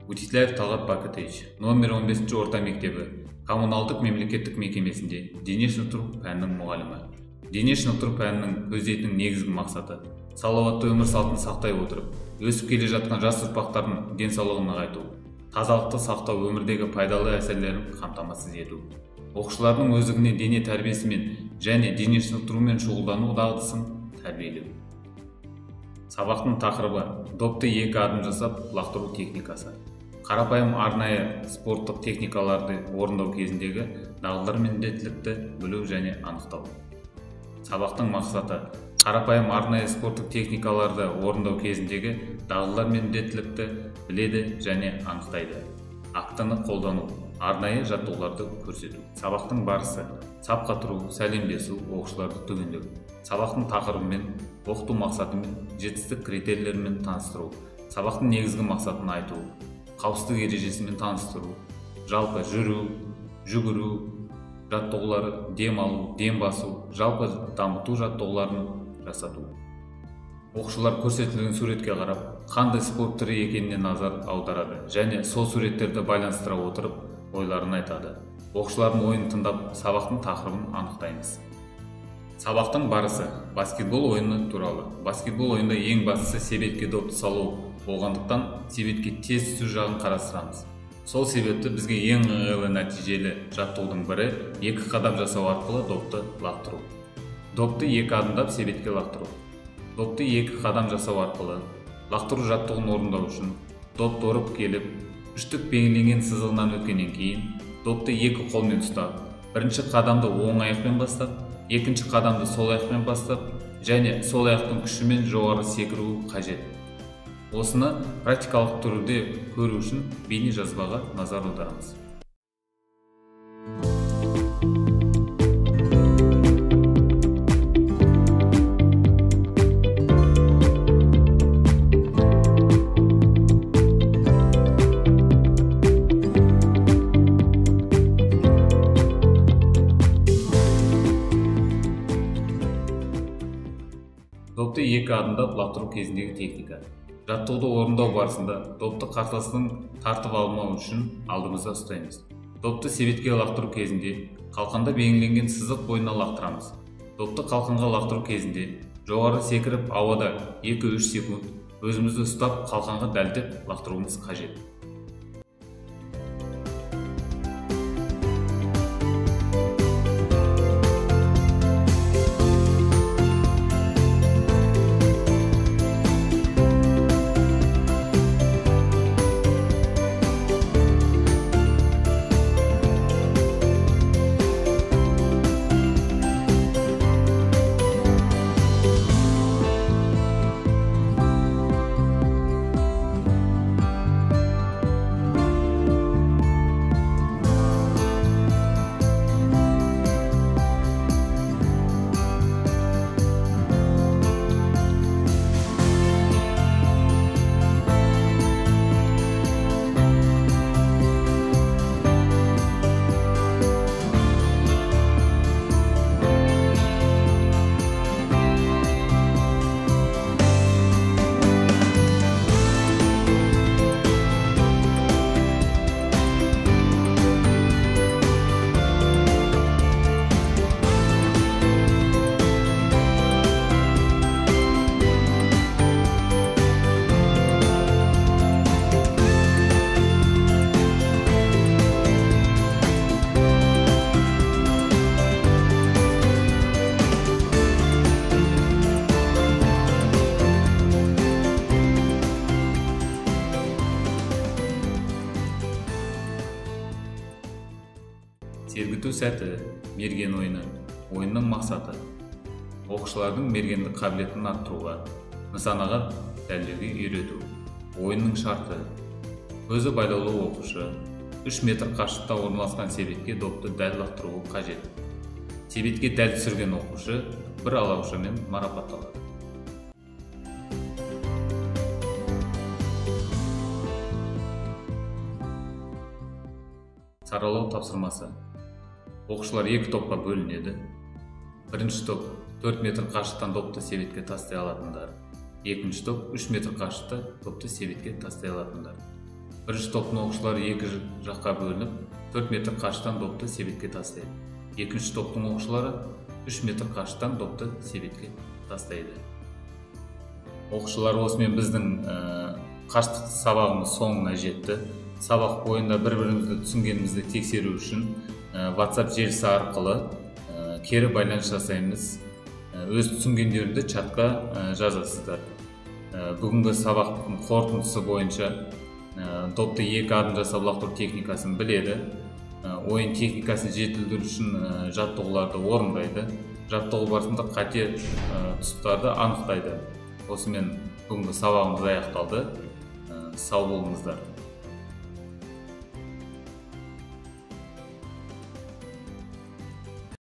Утитляев Талғат Бакытович, номер 15 орта мектебі, коммуналдық мемлекеттік мекемесінде дене шынықтыру пәнінің мұғалімі. Дене шынықтыру пәнінің көздейтін негізгі мақсаты салауатты өмір салтын сақтай отырып, өсіп келе жатқан жас ұрпақтардың денсаулығын нығайту, тазалықты сақтау, өмірдегі пайдалы әсерлерін қамтамасыз ету. Оқушылардың өздігінен дене тәрбиесімен және дене шынықтырумен шұғылдану дағдысын тәрбиелеу. Сабақтың тақырыбы: допты екі адым жасап лақтыру техникасы. Қарапайым арнайы спорттық техникаларды орындау кезіндегі дағдылар мен міндеттілікті білу және анықтау. Сабақтың мақсаты: қарапайым арнайы спорттық техникаларды орындау кезіндегі дағдылар мен міндеттілікті біледі және анықтайды. Актыны қолдану, арнайы жаттығуларды көрсету. Сабақтың барысы: сапқа тұру, сәлемдесу, оқушыларды түгендеу. Сабақтың тақырыбымен, оқыту мақсатымен, жетістік критерийлерімен таныстыру. Сабақтың негізгі мақсатын айту, қауіпсіздік ережесімен таныстыру, жалпы жүру, жүгіру жаттығулары, дем алу, дем басу, жалпы дамыту жаттығуларын жасату. Оқушылар көрсетілген суретке қарап, қандай спорт түрі екеніне назар аударады және сол суреттерді байланыстыра отырып ойларын айтады. Оқушылардың ойын тыңдап, сабақтың тақырыбын анықтаймыз. Сабақтың барысы: баскетбол ойыны туралы. Баскетбол ойында ең бастысы себетке допты салу болғандықтан себетке тез түсу жағын қарастырамыз. Сол себепті бізге ең ыңғайлы нәтижелі жаттығудың бірі екі қадам жасау арқылы допты лақтыру. Допты екі адымдап себетке лақтыру. Допты екі қадам жасау арқылы лақтыру жаттығуын орындау үшін допты ұрып келіп, үштік белгіленген сызығынан өткеннен кейін допты екі қолмен ұстап, бірінші қадамды оң аяқпен бастап, екінші қадамды сол аяқпен бастап және сол аяқтың күшімен жоғары секіру қажет. Осыны практикалық түрде көру үшін бейне жазбаға назар аударамыз. Допты екі адымдап лақтыру кезіндегі техника. Жаттығуды орындау барысында допты қарсыластың тартып алмау үшін алдымызда ұстаймыз. Допты себетке лақтыру кезінде қалқанда белгіленген сызық бойына лақтырамыз. Допты қалқанға лақтыру кезінде жоғары секіріп ауада 2-3 секунд өзімізді ұстап қалқанға дәлдеп лақтыруымыз қажет. Сергіту сәті мерген ойыны. Ойынның мақсаты: оқушылардың мергендік қабілетін арттыруға, нысанаға дәлдеуге үйрету. Ойынның шарты: көзі байлаулы оқушы 3 метр қашықтықта орналасқан себетке допты дәл лақтыруы қажет. Себетке дәл түсірген оқушы бір алаушымен марапатталады. Саралау тапсырмасы. Оқушылар екі топқа бөлінеді. Бірінші топ 4 метр қашықтан допты себетке тастай алатындар. Екінші топ 3 метр қашықта допты себетке тастай алатындар. Бірінші топтың оқушылары екі жаққа бөлініп, 4 метр қашықтан допты себетке тастайды. Екінші топтың оқушылары 3 метр қашықтан допты себетке тастайды. Оқушылар, осымен біздің қашықтық сабағымыз соңына жетті. Сабақ бойында бір-бірімізді түсінгенімізді тексеру үшін WhatsApp желісі арқылы кері байланыс жасаймыз. Өз түсінгендеріңді чатқа жазасыздар. Бүгінгі сабақтың қорытындысы бойынша допты екі адым жасап лақтыру техникасын біледі. Ойын техникасын жетілдіру үшін жаттығуларды орындайды. Жаттығу барысында қате тұстарды анықтайды. Осымен бүгінгі сабағымыз аяқталды. Сау болыңыздар.